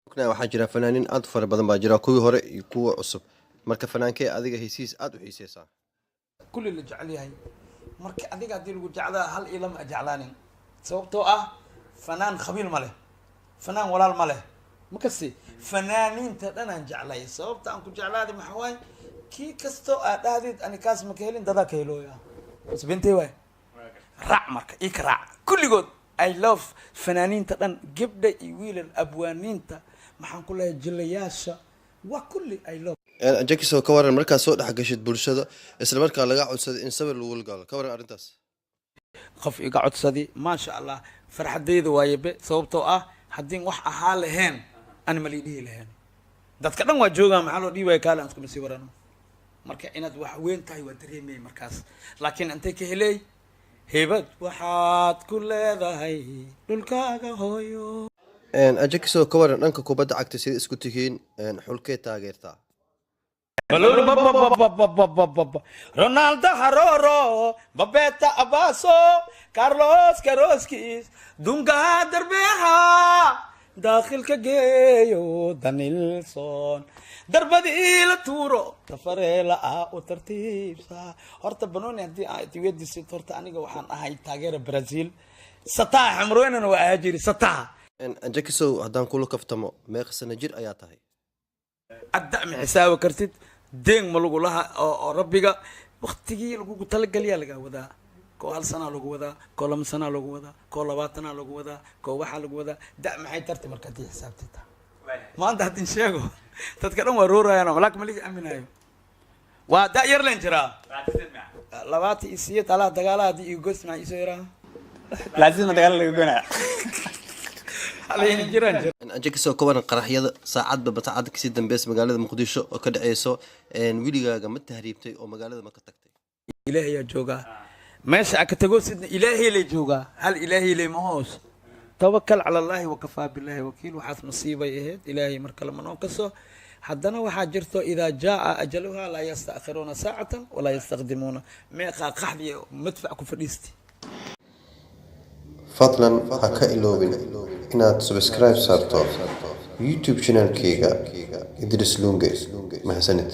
Ognahay, waxaa jira fanaaniin aad u fara badan baa jira, kuwii hore iyo kuwa cusub. Marka fanaankee adiga hesiis aad u xiiseysaa? Kulli la jecel yahay. Marka adiga haddii lagu jeclaa, hal iyo lama jeclaanin, sababtoo ah fanaan khabiil ma leh, fanaan walaal ma leh. Makasi fanaaniinta dhan aan jeclay. Sababta aan ku jeclaaday maxaa waaye? Kii kastoo aad dhahdid ani kaas ma ka helin, dadaa ka helooya. Bas bentay waay. Raac marka ii ka raac kulligood. I love fanaaniinta dhan, gabdha iyo wiilal, abwaaniinta, maxaan ku leeyahay, jilayaasha, waa kulli I love. Jakiso, ka waran markaad soo dhex gashid bulshada, isla markaa laga codsaday in sawir lagu galo? Ka waran arrintaas? Qof iga codsadi, maasha Allah, farxadeyda waayebe, sababtoo ah haddii wax ahaa laheen ani ma lii dhihi laheen. Dadka dhan waa joogaan, maxaa loo dhihi waaya? Kaale aan iskuma sii warano. Marka inaad wax weyn tahay waa dareemay markaas, laakiin intay ka heley hebad waxaad ku leedahay dhulkaaga hooyo. Jakiso, ka waran dhanka kubadda cagta? Sida isku tihiin? Xulkee taageertaa? Ronaldo Haroro Babeta Abaso Carlos Karoskis Dunga Darbeha daakhilka geeyo Danilson darbadii la tuuro tafareela ah u tartiibsa. Horta banooni haddii aad weydiisid, horta aniga waxaan ahay taageera Brazil, sataha xamroynana waa ahaa jiri sataha. Jakisow, haddaan kula kaftamo, meeqa sano jir ayaa tahay? Adda ma xisaabi kartid, deeng ma lagu laha oo rabbiga waktigii lagugu talageliyaa lagaa wadaa. Koo hal sanaa lagu wadaa, koo 2 sanaa lagu wadaa, koo 20-aa lagu wadaa, koo waxaa lagu wadaa. Da maxay tarti marka haddii xisaabtita maanta haddin sheego, dadka dhan waa roorayaan, laakin ma liga aaminayo. Waa da yar len jiraa, 28 alaha dagaalaha haddii igo gost maxaa iisoo yaraa. Laazima dagaal laga goynaya. Halayna jiraan jira. Jakisow, ka waran qaraxyada saacadba saacadda kasii dambeysa magaalada Muqdisho oo ka dhaceyso? Weligaaga ma tahriibtay oo magaalada ma ka tagtay? Ilaahay yaa joogaa meesha aa ka tago sidna, Ilaahay lay joogaa, hal Ilaahay lay ma hoos. Tawakal cala Allahi wakafaa billahi wakiil. Waxaas masiibay ahayd, Ilaahay mar kale ma noo kaso. Haddana waxaa jirto idaa jaa ajaluha laa yastaakhiruuna saacatan walaa yastaqdimuuna. Meeqaa qaxdiya madfac ku fadhiisti. Fadlan ha ka iloobin inaad subscribe saarto YouTube channelkayga Idris Lunge. Mahadsanid.